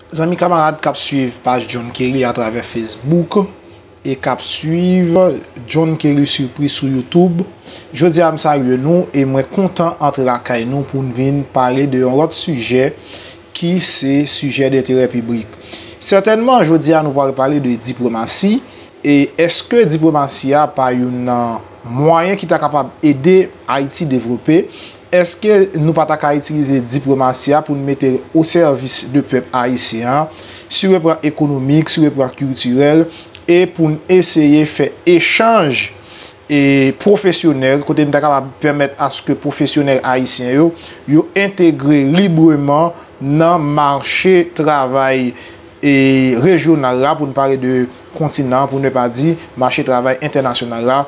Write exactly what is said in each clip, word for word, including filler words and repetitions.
Zanmi kamarad k ap swiv paj John Kelly atravè Facebook e k ap swiv John Kelly Surprise sou YouTube, jodi a m salye nou e mwen kontan antre lakay nou pou n vin pale de yon lòt sijè ki se sijè denterè piblik. Sètènman, jodi a nou pral pale de diplomasi. E èske diplomasi a pa youn nan mwayen ki ta kapab ede Ayiti devlope? Èske nou pa ta ka itilize diplomasi a pou n mete l o sèvis de pèp ayisyen an, sou le plan ekonomik, sou le plan kiltirèl, e pou n eseye fè echanj e pwofesyonèl, kote n ta kapab pèmèt aske pwofesyonèl ayisyen yo, yo entegre libreman nan mache travay e rejyonal la, pou n pale de kontinan, pou ne pa di mache travay entènasyonal la,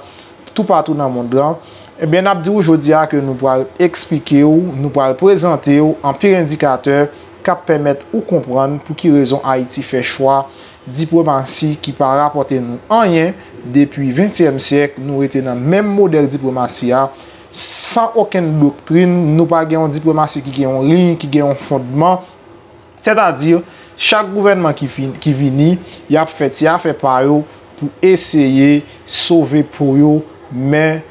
toupatou nan mond lan, ebyen, n ap di w jodi a ke nou pral eksplike w, nou pral prezante w anpil endikatè k ap pèmèt ou konprann pou ki rezon Ayiti fè chwa diplomasi ki pa rapòte nou anyen depi ventyèm syèk, nou rete nan menm modèl diplomasi a, san okenn doktrin, nou pa gen yon diplomasi ki gen yon liy, ki gen yon fondman. Sètadi, chak gouvènman ki fin, ki vini, y ap fè ti afè pa yo pou eseye sove po yo, men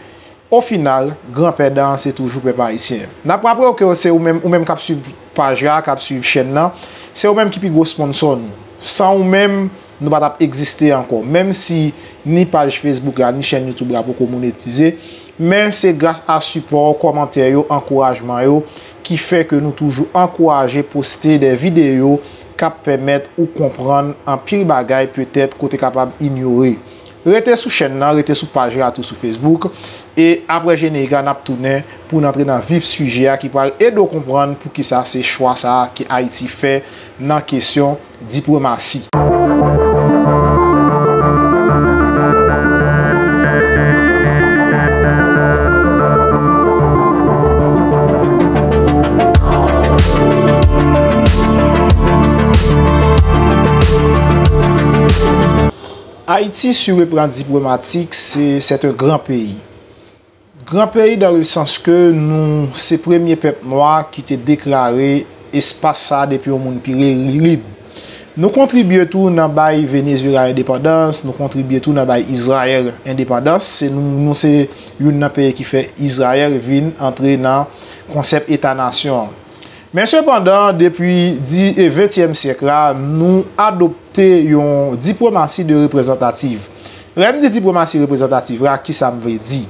o final, gran pèdan an se toujou pèp ayisyen. N ap raple w ke se ou menm, ou menm k ap swiv paj la, k ap swiv chèn nan, se ou menm ki pi gwo sponsò nou. San ou menm, nou pa t ap egziste ankò. Menm si ni paj Facebook la, ni chèn YouTube la poko monetize, men se gras a sipò, kòmantè yo, ankourajman yo, ki fè ke nou toujou ankouraje poste de videyo k ap pèmèt ou konprann anpil bagay petèt ke w te kapab inyore. Rete sou chèn nan, rete sou paj la tou sou Facebook, e apre jenerik la, n ap tounen pou n antre nan vif sijè a ki pral ede w konprann poukisa se chwa sa a ke Ayiti fè nan kesyon diplomasi. Ayiti, sur le plan diplomatik, se, c'est un grand pays. Gran peyi dans le sens que nou se premye pèp nwa ki te deklare espas sa a depi yon moun pi li-, lib. Nou kontribye tou nan bay Venezuela endepandans, nou kontribye tou nan bay Izrayèl endepandans. Se nou, nou se youn nan peyi ki fè Izrayèl vin antre nan konsèp eta nasyon an. Men sepandan, depi di, e, ventyèm syèk la, nou adopte yon diplomasi de reprezantativ. Lè m di diplomasi reprezantativ la, kisa m vle di?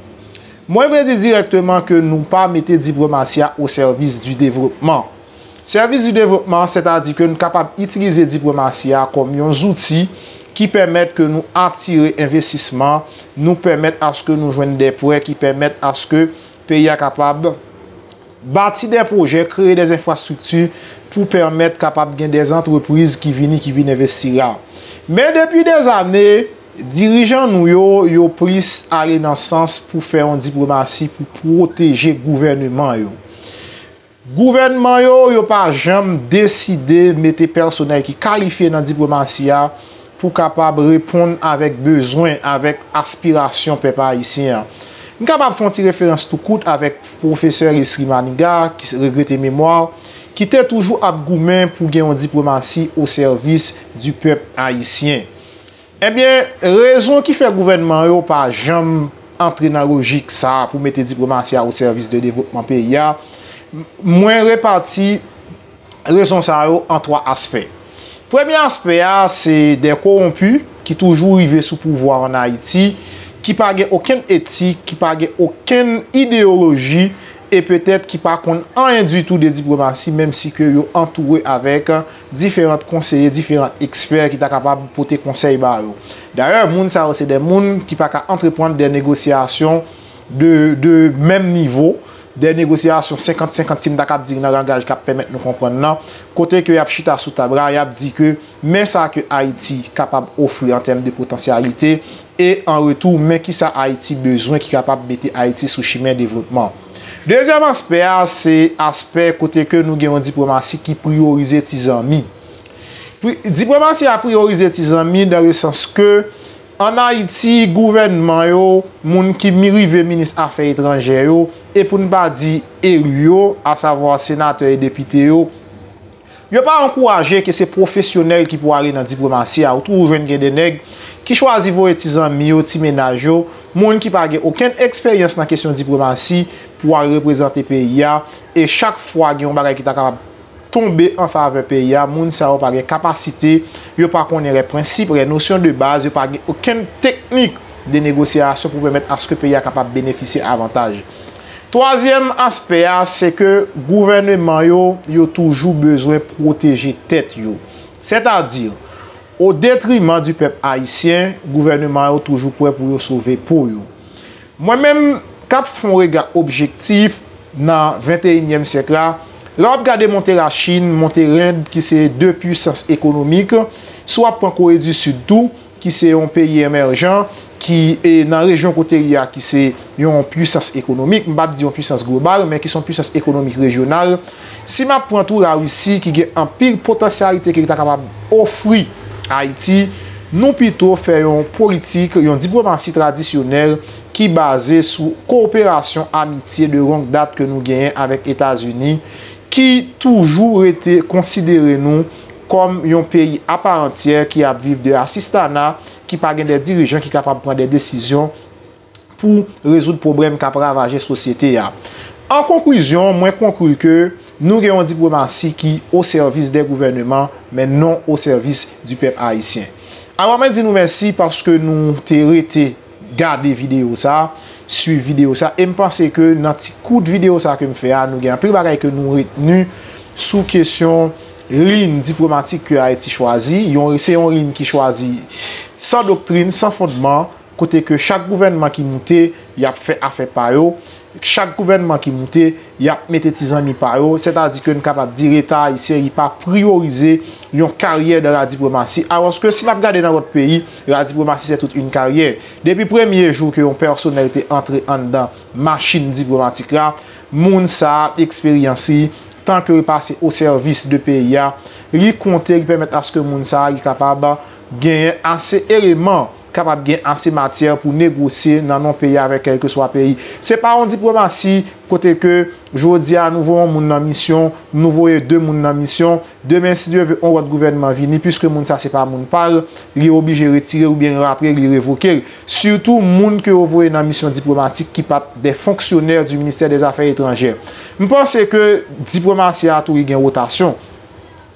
Mwen vle di dirèkteman ke nou pa mete diplomasi a o sèvis di devlopman. Sèvis di devlopman, sètadi ke n kapab itilize diplomasi a kòm yon zouti ki pèmèt ke nou atire envestisman, nou pèmèt aske nou jwenn de prè ki pèmèt aske peyi a kapab bati de pwojè, kreye de enfrastrikti pou pèmèt kapab gen de antrepriz ki vini, ki vin envesti la. Men depi de zane, dirijan nou yo, yo plis ale nan sans pou fè yon diplomasi pou pwoteje gouvèneman yo. Gouvènman yo, yo pa janm deside mete pèsonèl ki kalifye nan diplomasi a pou kapab reponn avèk bezwen, avèk aspirasyon pèp ayisyen an. M kapab fè yon ti referans tou kout avèk pwofesè Leslie Manigat, ki regrete memwa, ki te toujou ap goumen pou gen yon diplomasi o sèvis di pèp ayisyen. Ebyen, rezon ki fè gouvènman yo pa janm antre nan lojik sa a pou mete diplomasi a o sèvis de devlopman peyi a, mwen repati rezon sa yo an twa aspè. Premye aspè a, se de kowonpi ki toujou rive sou pouvwa an Ayiti, ki pa gen okenn etik, ki pa gen okenn ideyoloji, e petèt ki pa konn anyen ditou de diplomasi, menm si ke yo antoure avèk diferan konseye, diferan ekspè ki ta kapab pote konsèy ba yo. Dayè, moun sa yo se de moun ki pa ka antreprann de negosyasyon de, de menm nivo, de negosyasyon senkant senkant, si m ta kab di nan langaj k ap pèmèt nou konprann nan, kote ke y ap chita sou tab la, y ap di ke men sa ke Ayiti kapab ofri an tèm de potansyalite, e an retou, men kisa Ayiti bezwen ki kapab mete Ayiti sou chimen devlopman. Dezyèm aspè a, se aspè kote ke nou gen yon diplomasi ki priyorize ti zanmi. Pri-, diplomasi a priyorize ti zanmi dans le sens que, ann Ayiti, gouvènman yo, moun ki mi-, rive minis afè etranjè yo, e pou n pa di eli yo, asavwa senatè e depite yo, Yo pa ankouraje ke se pwofesyonèl ki pou ale nan diplomasi a. Ou toujou jwenn gen de nèg ki chwazi voye ti zanmi yo, ti mennaj yo, moun ki pa gen okenn eksperyans nan kesyon diplomasi pou al reprezante peyi a. E chak fwa gen yon bagay ki ta kapab tonbe an favè peyi a, moun sa yo pa gen kapasite, yo pa konnen rè prensip, rè nosyon de baz, yo pa gen okenn teknik de negosyasyon pou pèmèt aske peyi a kapab benefisye avantaj. Twazyèm aspè a, se ke gouvèneman yo, yo toujou bezwen pwoteje tèt yo. Sètadi, o detriman di pèp ayisyen, gouvèneman yo toujou prè pou yo sove po yo. Mwen menm, k ap fè yon rega objektif nan venteyinyèm syèk la, lè w ap gade monte Lachin, monte Lend, ki se de pwisans ekonomik, si w ap pran Kore di Sid tou, ki se yon peyi emèjan, ki e nan rejyon kote li a, ki se yon pwisans ekonomik, m p ap di yon pwisans global, men ki se yon pwisans ekonomik rejyonal. Si m ap pran tou Larisi, ki gen anpil potansyalite ke li ta kapab ofri Ayiti, nou pito fè yon politik, yon diplomasi tradisyonèl ki baze sou kowoperasyon, amitye de long dat ke nou genyen avèk Etazini, ki toujou rete konsidere nou kòm yon peyi aparantyè ki ap viv de asistana, ki pa gen de dirijan ki kapab pran de desizyon pou rezoud pwoblèm k ap ravaje sosyete a. An konklizyon, mwen konkli ke nou gen yon diplomasi ki o sèvis de gouvèneman, men non o sèvis di pèp ayisyen. Alò, mwen di nou mèsi paske nou te rete gade videyo sa, swiv videyo sa, e m panse ke nan ti kout videyo sa ke m fè a, nou gen anpil bagay ke nou retni sou kesyon liy diplomatik ke Ayiti chwazi. Yon, se yon liy ki chwazi san doktrin, san fondman, kote ke chak gouvènman ki moute, y ap fè afè pa yo. Chak gouvènman ki moute, y ap mete ti zanmi pa yo. Sètadi ke n kapab di Leta ayisyen, li pa priyorize yon karyè dans la diplomatie. Alòske si n ap gade nan lòt peyi, la diplomatie c'est toute une carrière. Depi premye jou ke yon pèsonèl te antre anndan machin diplomatik la, moun sa a, eksperyans li, tan ke li pase o sèvis de peyi a, li konte, li pèmèt aske moun sa a, li kapab genyen ase eleman, kapab gen ase matyè pou negosye nan non peyi avèk kèlkeswa peyi. Se pa yon diplomasi kote ke jodi a nou voye yon moun nan misyon, nou voye de moun nan misyon, demen si Dye ve yon lòt gouvènman vini, piske moun sa se pa moun pa l, li oblije retire l oubyen l raple l, li revoke l. Sitou moun ke yo voye nan misyon diplomatik ki pa t de fonksyonè du ministère des affaires étrangères. M panse ke diplomasi a tou li gen wotasyon.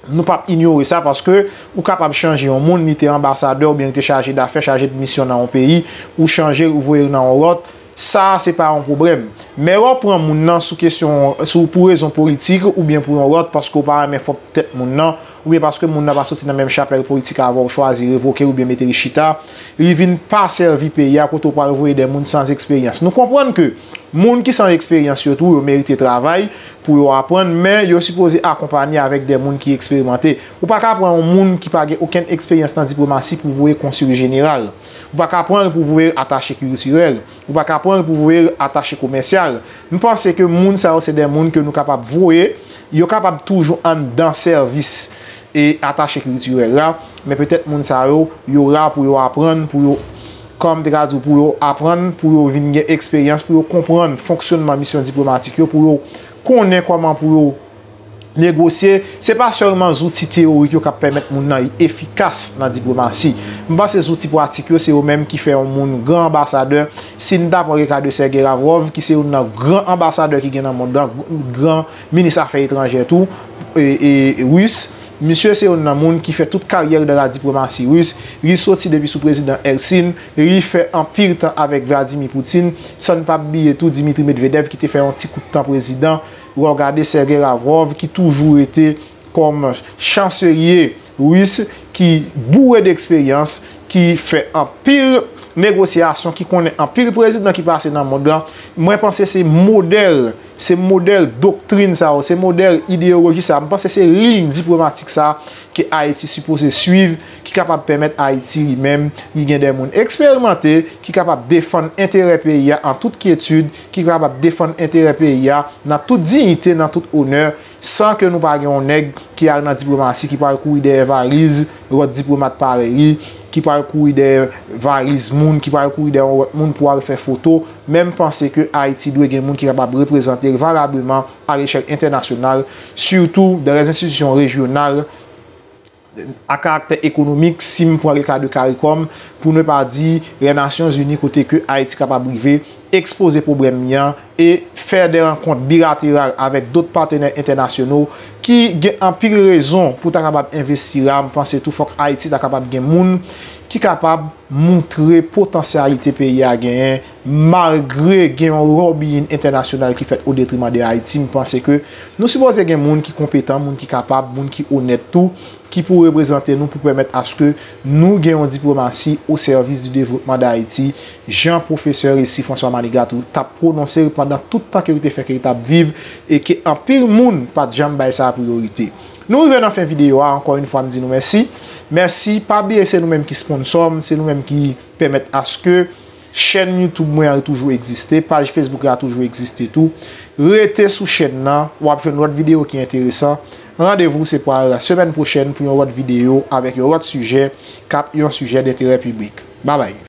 Nou p ap inyore sa paske ou kapab chanje yon moun, li te anbasadè oubyen li te chaje dafè, chaje de misyon nan yon peyi, ou chanje l, ou voye l nan yon lòt, sa a se pa yon pwoblèm. Men lè w pran moun nan sou kesyon, sou, pou rezon politik oubyen pou yon lòt, paske w pa renmen fòm tèt moun nan, oubyen paske moun nan pa soti nan menm chapèl politik avè w, chwazi revoke l oubyen mete l chita, li vin pa sèvi peyi a kote w pral voye de moun san eksperyans. Nou konprann ke moun ki san eksperyans yo tou, yo merite travay pou yo aprann, men yo sipoze akonpanye avèk de moun ki eksperimante. Ou pa ka pran yon moun ki pa gen okenn eksperyans nan diplomasi pou voye konsil jeneral. Ou pa ka pran l pou voye atache kiltirèl. Ou pa ka pran l pou voye l atache komèsyal. M panse ke moun sa yo se de moun ke nou kapab voye, yo kapab toujou anndan sèvis e atache kiltirèl la, men petèt moun sa yo, yo la pou yo aprann, pou yo, kòm m te ka di w, pou yo aprann, pou yo vin gen eksperyans, pou yo konprann fonksyònman misyon diplomatik yo, pou yo konnen kòman pou yo negosye. Se pa sèlman zouti teyorik yo k ap pèmèt moun nan efikas nan diplomasi. M panse zouti pratik yo, se yo menm ki fè yon moun gran anbasadè. Si n ta pran le ka de Sergey Lavrov, ki se youn nan gran anbasadè ki gen nan mond lan, gran minis afè etranjè tou, e, e, ris. Misye se youn nan moun ki fè tout karyè l dans la diplomatie russe. Li soti depi sou prezidan Eltsin, li fè anpil tan avèk Vladimir Putin, san n p ap bliye tou Dmitry Medvedev ki te fè yon ti kout tan prezidan. Lè w gade Sergey Lavrov ki toujou rete kòm chanselye ris, ki boure de eksperyans, ki fè anpil negosyasyon, ki konnen anpil prezidan ki pase nan mond lan. Mwen panse se modèl, se modèl doktrin sa yo, se modèl ideyoloji sa yo. M panse se liy diplomatik sa ke Ayiti sipoze swiv, ki kapab pèmèt Ayiti li menm, li gen de moun eksperimante, ki kapab defann enterè peyi a an tout kyetid, ki kapab defann enterè peyi a nan tout diyite, nan tout onè, san ke nou pa gen yon nèg ki al nan diplomasi, ki pral kouri dèyè valiz lòt diplomat parèy li, ki pral kouri dèyè valiz moun, ki pral kouri dèyè yon lòt moun pou al fè foto, men m panse ke Ayiti dwe gen moun ki kapab reprezante l valableman alechèl entènasyonal, sitou dans les institutions régionales à caractère économique, si m pran le ka de CARICOM, pou ne pa di les Nations Unies, kote ke Ayiti kapab rive ekspoze pwoblèm li an e fè de rankont bilateral avèk dòt patnè entènasyonal ki gen anpil rezon pou ta kapab envesti la. M panse tou fòk Ayiti ta kapab gen moun ki kapab montre potansyalite peyi a genyen, malgre gen yon lobbying entènasyonal ki fèt o detriman de Ayiti. M panse ke nou sipoze gen moun ki konpetan, moun ki kapab, moun ki onèt tou, ki pou reprezante nou, pou pèmèt aske nou gen yon diplomasi o sèvis di devlopman d Ayiti, jan pwofesè Rici François Manigat tou t ap pwononse l pandan tout tan ke li te fè ke li t ap viv, e ke anpil moun pa t janm bay sa priyorite. Nou rive nan fen videyo a, ankò yon fwa m di nou mèsi. Mèsi, pa bliye se nou menm ki sponsò m, se nou menm ki pèmèt aske chèn YouTube mwen an toujou egziste, paj Facebook la toujou egziste tou. Rete sou chèn nan, w ap jwenn lòt videyo ki enteresan. Randevou se pral semèn pwochèn pou yon lòt videyo avèk yon lòt sijè k ap yon sijè denterè piblik. Babay.